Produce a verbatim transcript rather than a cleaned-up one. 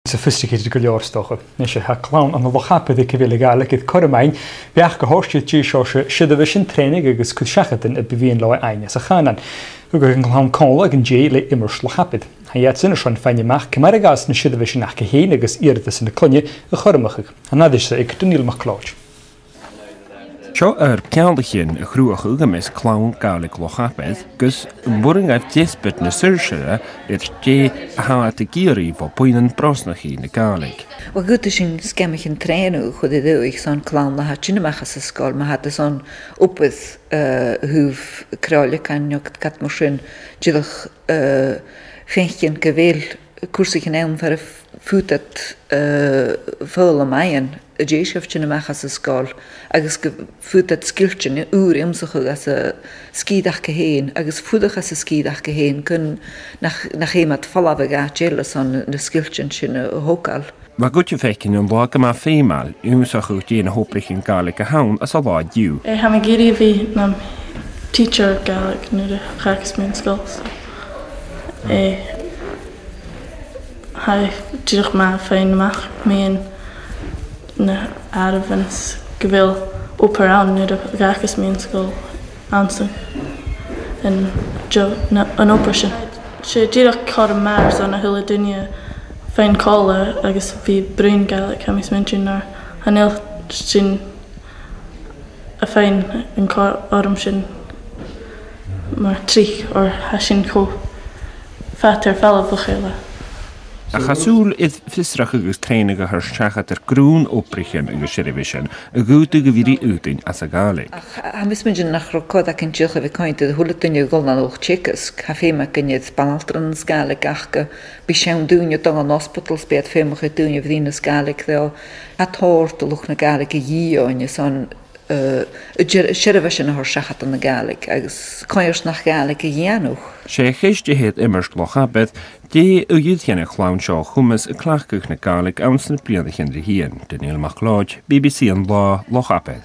Sophisticated gu leòr, 's dòcha. Nise, tha clann ann an Loch Abair aig a bheil a' Ghàidhlig air cothrom fhaighinn, beachd a thoirt dhaibh dìreach seo, seirbheisean trèanaidh agus cuid seachadan a bu mhiann leotha fhaighinn anns a' chànan. Thug an clann còmhla aig an dèidh le Iomairt Loch Abair. Tha iadsan airson faighinn a-mach ciamar a ghabhas na seirbheisean aca fhèin agus iarrtasan na cloinne a chothromachadh. An aithris-sa aig Dòmhnall MacLeòid. Seo air ceanglaichean a chruthachadh am measg clann Gàidhlig Loch Abair, gus am b' urrainn dhaibh deasbad na saorsa air dè a tha iad ag iarraidh bho bhuidhnean brosnachaidh na Gàidhlig. Uill, dh'fhaodadh sinn sgeamaichean trèanaidh a chur air dòigh airson clann a tha a' tighinn a-mach às an sgoil, ma tha iad airson obair, eh, a thaobh craoladh, can, no càit mar sin, dìreach, eh, faicinn gu bheil cùrsaichean ann far am faod iad, eh, foghlam fhaighinn an dèidh sin a thighinn a-mach às an sgoil, agus gum faod iad sgilltean ùra ionnsachadh anns an sgìre aca fhèin, agus fuireach anns an sgìre aca fhèin, gun nach, nach fheum iad falbh a dh'àite eile airson na sgilltean sin a, a thogail. Bha cuid a' faicinn an latha gu math feumail ionnsachadh dè na h-obraichean Gàidhlig a th' ann anns an latha an-diugh. Eh, tha mi ag iarraidh a bhith nam teacher Gaelic nuair a dh'fhàgas mi an sgoil, so, eh, tha e dìreach math faighinn a-mach mu na h-àireamhan 's gu bheil obair ann nuair a dh'fhàgas mi an sgoil anns an, an jo-, na, an obair sin. 'S e dìreach cothrom math airson a h-uile duine faighinn còmhla agus bhith a' bruidhinn Gàidhlig, tha mi a' smaointinn, oir chan eil sinn a' faighinn an cothrom sin mar tric, oir tha sinn cho fada air falbh bho chèile. Ach tha sùil air fiosrachadh agus trèanadh a thoirt seachad air grunn obraichean agus seirbheisean a dh'fhaodadh a bhith ri fhaotainn anns a' Ghàidhlig. Ach tha mi a' smaointinn nach robh còir againn dìreach a bhith a' coimhead air a h-uile duine a dh'fhàg an obair teagaisg. Tha feum againn air banaltrais Gàidhlig aca, bidh seann daoine a' dol dhan ospadal, 's bidh iad feumach air daoine a bhruidhneas Gàidhlig riutha. Tha tòrr de luchd na Gàidhlig a dhìth oirnn airson, eh, a' deir-, seirbheisean a thoirt seachad anns a' Ghàidhlig agus coimhearsnachd Ghàidhlig a dhèanamh. 'S e a' cheist a th' aig Iomairt Loch Abair, dè a dh'fhaodadh a' chlann seo a chumas a' cleachdadh na Gàidhlig anns na bliadhnaichean ri thighinn. Dòmhnall MacLeòid, B B C An Là, Loch Abair.